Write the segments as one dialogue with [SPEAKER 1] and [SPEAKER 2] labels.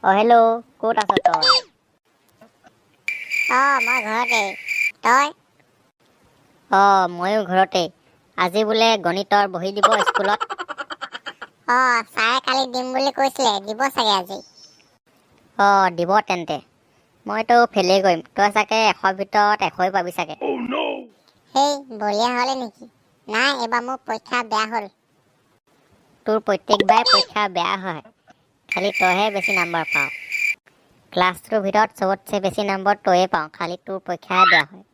[SPEAKER 1] অ hello', ক'ত আছ তই?
[SPEAKER 2] অ, মই ঘৰতে। তই?
[SPEAKER 1] অ, ময়ো ঘৰতে। আজি বোলে গণিতৰ বহী দিব স্কুলত।
[SPEAKER 2] অ, ছাৰে কালি দিম বুলি কৈছিলে, দিব চাগে আজি।
[SPEAKER 1] অ, দিব তেন্তে। মইতো ফেইলেই কৰিম, তই চাগে 100ৰ ভিতৰত 100ই পাবি চাগে।
[SPEAKER 2] হেই, বলিয়া হ'লে নেকি? নাই, এইবাৰ মোৰ পৰীক্ষা বেয়া হ'ল।
[SPEAKER 1] তোৰ প্ৰত্যেকবাৰে পৰীক্ষা বেয়া হয়, খালি তইহে বেছি নম্বৰ পাৱ। ক্লাছটোৰ ভিতৰত চবতছে বেছি নম্বৰ তয়ে পাৱ, খালি তোৰ পৰীক্ষাহে বেয়া হয়।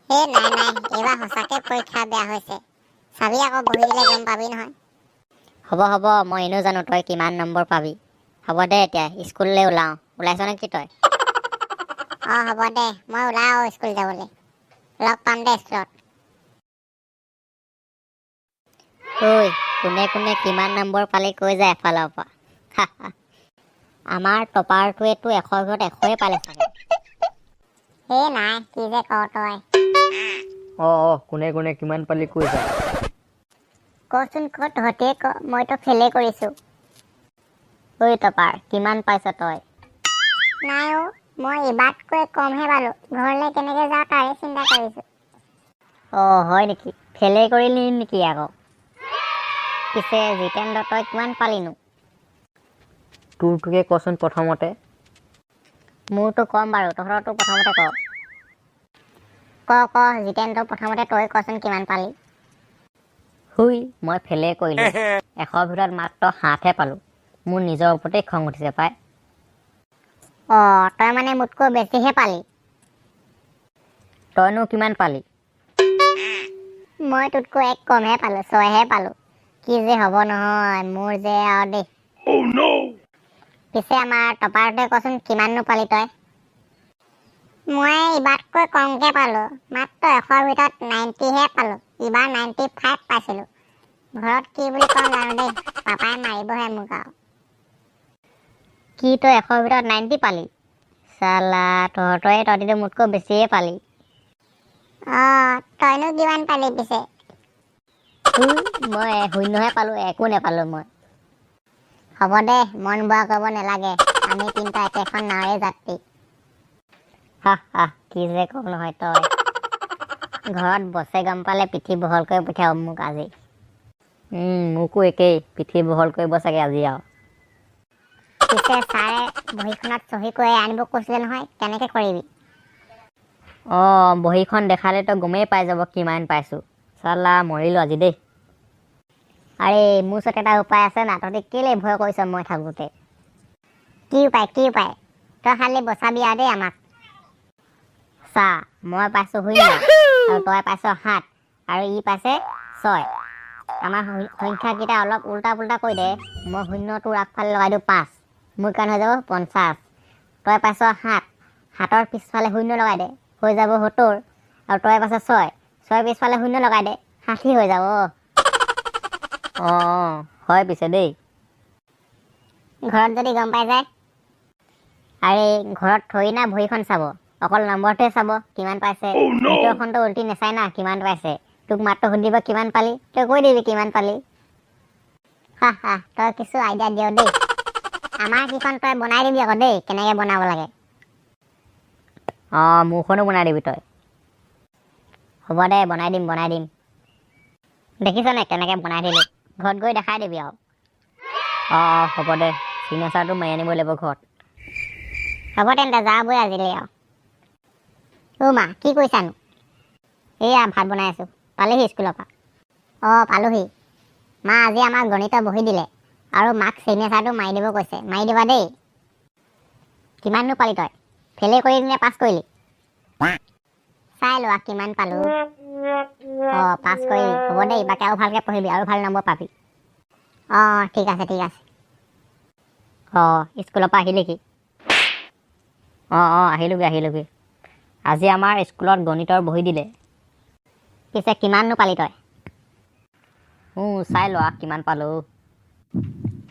[SPEAKER 2] হে, নাই নাই, এইবাৰ সঁচাকে পৰীক্ষা বেয়া হৈছে। চাবি আকৌ, বহি দিলে গম পাবি নহয়।
[SPEAKER 1] হ'ব হ'ব, মই এনেও জানো তই কিমান নম্বৰ পাবি। হ'ব দে, এতিয়া স্কুললৈ ওলাওঁ। ওলাইছ নেকি তই?
[SPEAKER 2] অ, হ'ব দে, মই ওলাওঁ স্কুল যাবলৈ। লগ পাম দে স্কুলত।
[SPEAKER 1] ঐ, কোনে কোনে কিমান নম্বৰ পালি কৈ যা এফালৰ পৰা। আমাৰ টপাৰটোৱেতো 100ৰ ভিতৰত 100ই পালে চাগে।
[SPEAKER 2] হে নাই, কি যে ক তই!
[SPEAKER 3] অ অ, কোনে কোনে কিমান পালি কৈ যা।
[SPEAKER 2] কচোন ক, তহঁতেই ক, মইতো ফেইলেই কৰিছোঁ।
[SPEAKER 1] ঐ টপাৰ, কিমান পাইছ তই?
[SPEAKER 2] নাই অ', মই ইবাৰতকৈ কমহে পালোঁ। ঘৰলৈ কেনেকৈ যাওঁ তাৰে চিন্তা কৰিছোঁ।
[SPEAKER 1] অ, হয় নেকি? ফেইলেই কৰিলি নেকি আকৌ? পিছে জিতেন্দ্ৰ, তই কিমান পালিনো?
[SPEAKER 3] তোৰটোকে কচোন প্ৰথমতে।
[SPEAKER 1] মোৰতো কম বাৰু, তহঁতৰতো প্ৰথমতে ক।
[SPEAKER 2] ক ক জিতেন্দ্ৰ, প্ৰথমতে তই কচোন কিমান পালি।
[SPEAKER 3] হুই, মই ফেইলেই কৰিলোঁ। 100ৰ ভিতৰত মাত্ৰ 7হে পালোঁ। মোৰ নিজৰ ওপৰতেই খং উঠিছে পাই।
[SPEAKER 2] অ, তই মানে মোতকৈ বেছিহে পালি।
[SPEAKER 3] তইনো কিমান পালি?
[SPEAKER 2] মই তোতকৈ এক কমহে পালোঁ, 6হে পালোঁ। কি যে হ'ব নহয় মোৰ যে আৰু দেই। পিছে আমাৰ টপাৰটোৱে কচোন, কিমাননো পালি তই? মই ইবাৰতকৈ কমকৈ পালোঁ, মাত্ৰ 100ৰ ভিতৰত 90হে পালোঁ। ইবাৰ 95 পাইছিলোঁ। ঘৰত কি বুলি ক'ম জানো দেই, পাপাই মাৰিবহে মোক আৰু।
[SPEAKER 1] কি, তই 100ৰ ভিতৰত 90 পালি? চালা, তহঁতিতো মোতকৈ বেছিয়ে পালি।
[SPEAKER 2] অঁ, তইনো কিমান পালি পিছে?
[SPEAKER 1] হুই, মই শূন্যহে পালোঁ, একো নেপালোঁ মই।
[SPEAKER 2] হ'ব দে, মন বেয়া কৰিব নালাগে। আমি তিনিটা একেখন নাৱৰে যাত্ৰী।
[SPEAKER 1] হা হা, কি যে কওঁ নহয় তই! ঘৰত বছে গম পালে পিঠি বহল কৰি পঠিয়াব মোক আজি।
[SPEAKER 3] মোকো একেই, পিঠি বহল কৰিব চাগে আজি আৰু।
[SPEAKER 2] পিছে ছাৰে বহীখনত চহী কৰি আনিব কৈছিলে নহয়, কেনেকৈ কৰিবি?
[SPEAKER 3] অঁ, বহীখন দেখালে তই গমেই পাই যাব কিমান পাইছোঁ। চালা, মৰিলোঁ আজি দেই।
[SPEAKER 1] আৰে, মোৰ ওচৰত এটা উপায় আছে না, তহঁতি কেলৈ ভয় কৰিছ মই থাকোঁতে?
[SPEAKER 2] কি উপায়, কি উপায়? তই খালি বচাবি আৰু দেই আমাক।
[SPEAKER 1] চা, মই পাইছোঁ 0 আৰু তই পাইছ 7 আৰু ই পাইছে 6। আমাৰ সংখ্যাকেইটা অলপ উল্টা পুল্টা কৰি দে। মই শূন্যটোৰ আগফালে লগাই দিওঁ 5, মোৰ কাৰণে হৈ যাব 50। তই পাইছ 7, 7ৰ পিছফালে শূন্য লগাই দে, হৈ যাব 70। আৰু তই পাইছ 6, 6ৰ পিছফালে শূন্য লগাই দে, 60 হৈ যাব।
[SPEAKER 3] অঁ অঁ, হয় পিছে দেই।
[SPEAKER 2] ঘৰত যদি গম পাই যায়?
[SPEAKER 1] আৰে, ঘৰত থৈ না বহীখন চাব? অকল নম্বৰটোহে চাব কিমান পাইছে। ভিতৰখনতো উল্টি নাচায় না কিমান পাইছে। তোক মাত্ৰ সুধিব কিমান পালি, তই কৈ দিবি কিমান পালি।
[SPEAKER 2] হা হা, তই কিছু আইডিয়া দিয় দেই। আমাৰ কেইখন তই বনাই দিবি আকৌ দেই, কেনেকৈ বনাব লাগে।
[SPEAKER 3] অঁ, মোৰখনো বনাই দিবি তই।
[SPEAKER 1] হ'ব দে, বনাই দিম, বনাই দিম। দেখিছনে কেনেকৈ বনাই দিলোঁ? ঘৰত গৈ দেখাই দিবি আৰু।
[SPEAKER 3] অঁ অঁ, হ'ব দে, চিগনেচাৰটো মাৰি আনিব লাগিব ঘৰত।
[SPEAKER 2] হ'ব তেন্তে, যা বৈ আজিলৈ আৰু। অ' মা, কি কৰিছানো?
[SPEAKER 1] এয়া ভাত বনাই আছোঁ। পালেহি স্কুলৰ পৰা?
[SPEAKER 2] অঁ, পালোহি মা। আজি আমাক গণিতৰ বহী দিলে আৰু মাক চিগনেচাৰটো মাৰি দিব কৈছে। মাৰি দিবা দেই।
[SPEAKER 1] কিমাননো পালি তই? ফেইলেই কৰিলি নে পাছ কৰিলি?
[SPEAKER 2] চাই লোৱা কিমান পালোঁ।
[SPEAKER 1] অঁ, পাছ কৰিলি। হ'ব দে, এইবাৰকে আৰু ভালকৈ পঢ়িবি আৰু ভাল নম্বৰ পাবি।
[SPEAKER 2] অঁ, ঠিক আছে, ঠিক আছে।
[SPEAKER 1] অঁ, স্কুলৰ পৰা আহিলি কি?
[SPEAKER 3] অঁ অঁ, আহিলোগৈ, আহিলোগৈ। আজি আমাৰ স্কুলত গণিতৰ বহী দিলে।
[SPEAKER 1] পিছে কিমাননো পালি তই?
[SPEAKER 3] চাই লোৱা কিমান পালোঁ।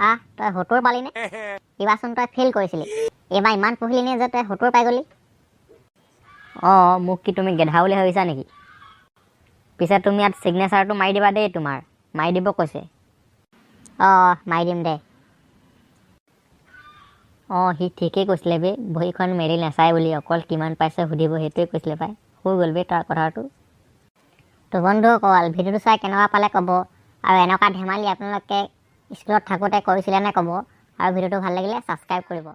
[SPEAKER 1] আহ, তই 70 পালিনে? এইবাৰচোন তই ফেইল কৰিছিলি। এইবাৰ ইমান পঢ়িলি নে যে তই 70 পাই গ'লি?
[SPEAKER 3] অঁ, মোক কি তুমি গেধা বুলি ভাবিছা নেকি? পিছে তুমি ইয়াত চিগনেচাৰটো মাৰি দিবা দেই, তোমাৰ মাৰি দিব কৈছে।
[SPEAKER 1] অঁ, মাৰি দিম দে।
[SPEAKER 3] অঁ, সি ঠিকেই কৈছিলে বে, বহীখন মেলি নাচায় বুলি, অকল কিমান পাইছে সুধিব, সেইটোৱে কৈছিলে পাই। হৈ গ'ল বে তাৰ কথাটো।
[SPEAKER 1] তো বন্ধুসকল, ভিডিঅ'টো চাই কেনেকুৱা পালে ক'ব, আৰু এনেকুৱা ধেমালি আপোনালোকে স্কুলত থাকোঁতে কৰিছিলেনে ক'ব, আৰু ভিডিঅ'টো ভাল লাগিলে ছাবস্ক্ৰাইব কৰিব।